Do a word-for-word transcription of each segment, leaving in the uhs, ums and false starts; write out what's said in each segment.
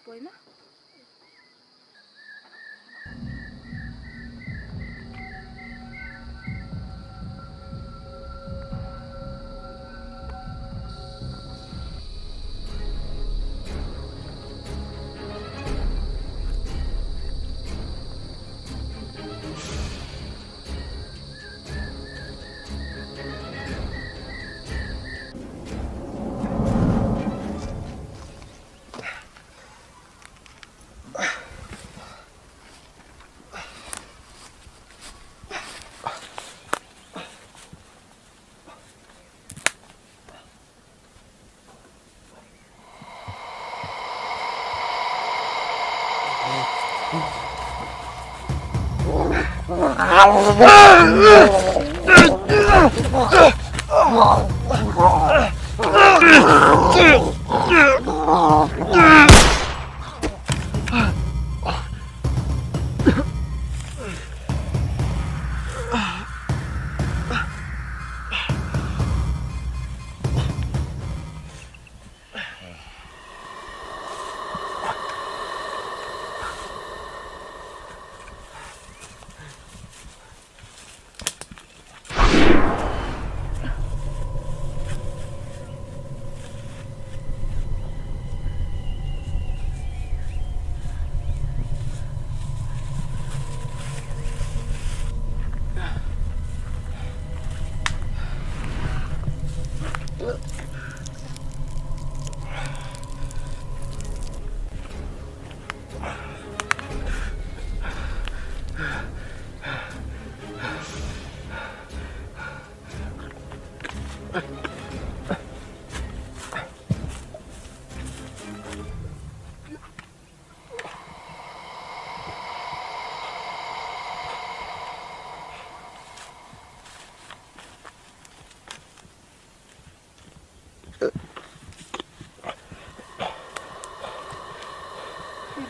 Poi ma.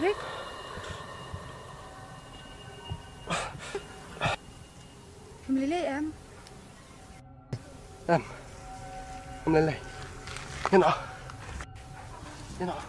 Eric? Phim lei lei em? Em. Phim lei lei. Ïa noh. Ïa noh.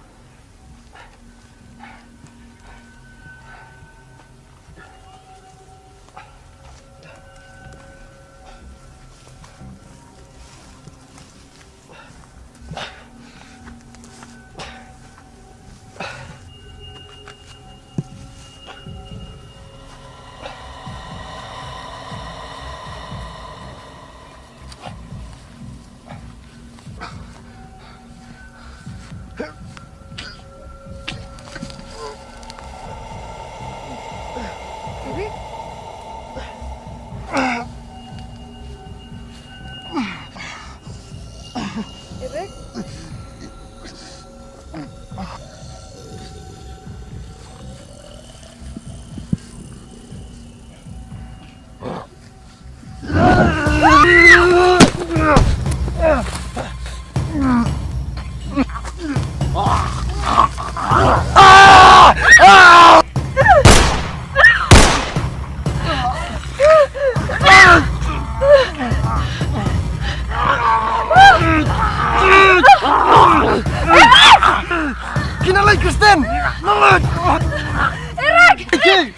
Ki nalai Kristen! Nalai! Eric! Ki!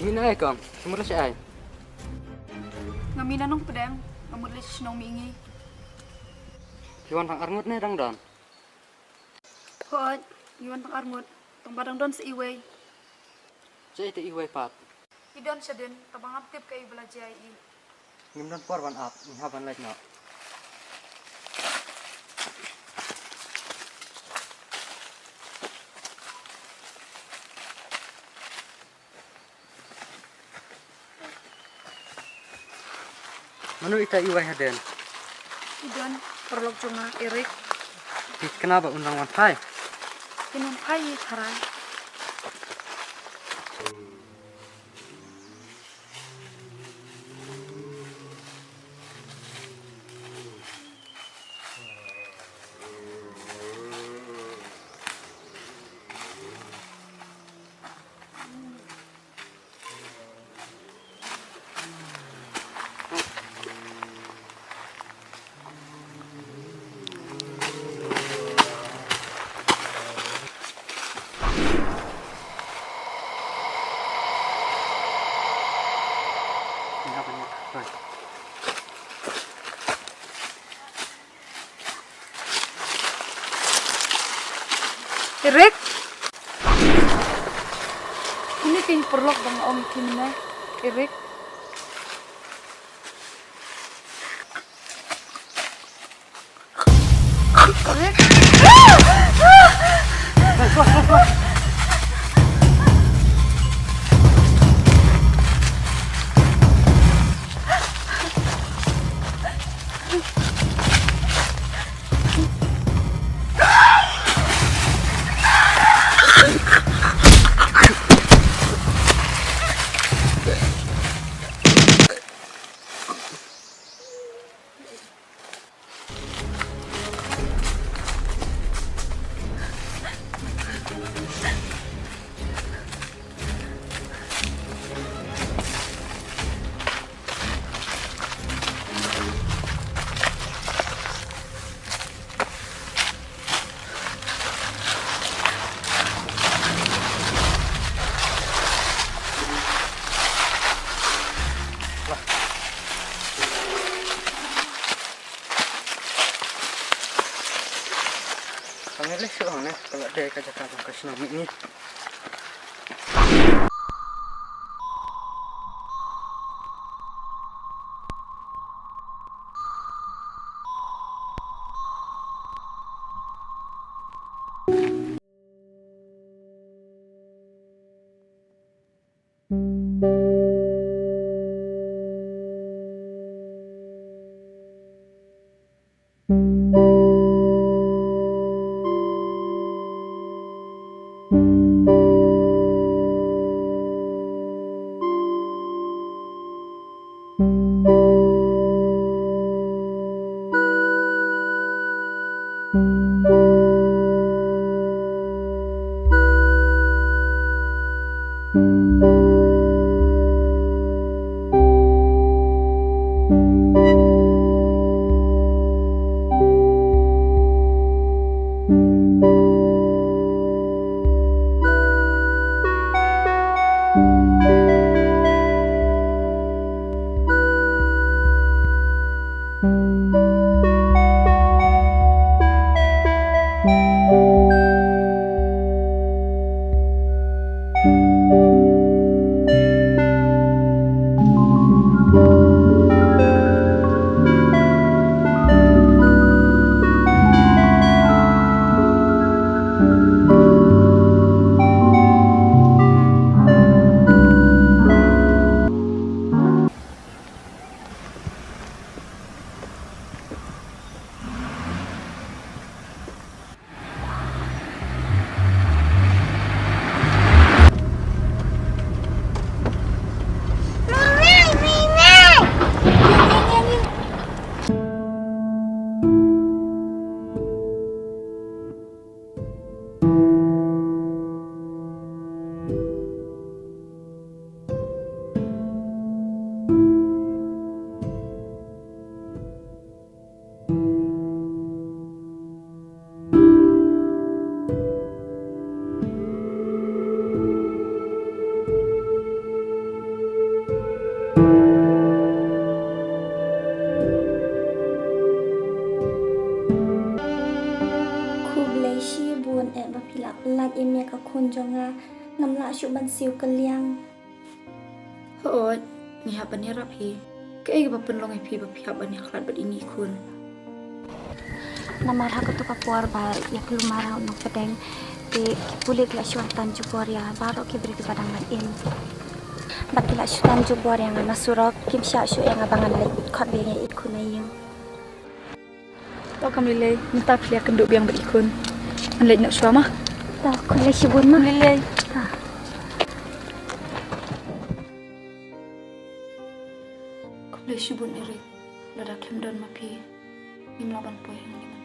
Ina ai kong, sumur sha ai. Nga mih na Nongpdeng, nga mut leit sha shnong Mihngi. Phi wan tang arngut ne dang don? Hooid, ngi wan tang arngut, tang ba dang don sa iwei. Sa ite iwei pat? I don shadien, tang ba ngam tip kaei ba la jia ïa i. Ngim don por ban ap, ngi hap ban leit noh. Mano ita iwei hadien? I don, paralok jong nga, Eric. Phi kynmaw ba un dang wan phai? Kin wan phai hi tharai. Eric. Kine ki paralok ba nga ong ïa ki mynne, Eric. Eric. Ka ngi leh shuh hangne, ka la dei ka jaka jong ka shnong Mihngi. Phi lah pyllait ïa me ka khun jong nga. Ngam lah shuh ban siew kylliang. Hooid, ngi hap ban ïarap hi. Kaei kaba pynlong ïa phi ba phi hap ban ïakhlad bad ine i khun? Namar ha kato ka por ba ïa ka lum marang u nongpdeng, te ki pulit ki la shu wan tan jubor ïa baroh ki briew kiba dang lait im. Bad ki la shu tan jubor ïa nga na surok, kim shah shuh ïa nga ba ngan leit khot biang ïa i khun na ïing. To kam lei lei, mynta phi la kynduh biang bad i khun. Ngan leit noh shuwa ma. To khublei shibun ma. Lei lei. To. Khublei shibun Eric. Lada khlem don ma phi, ngim lah ban poi hangne.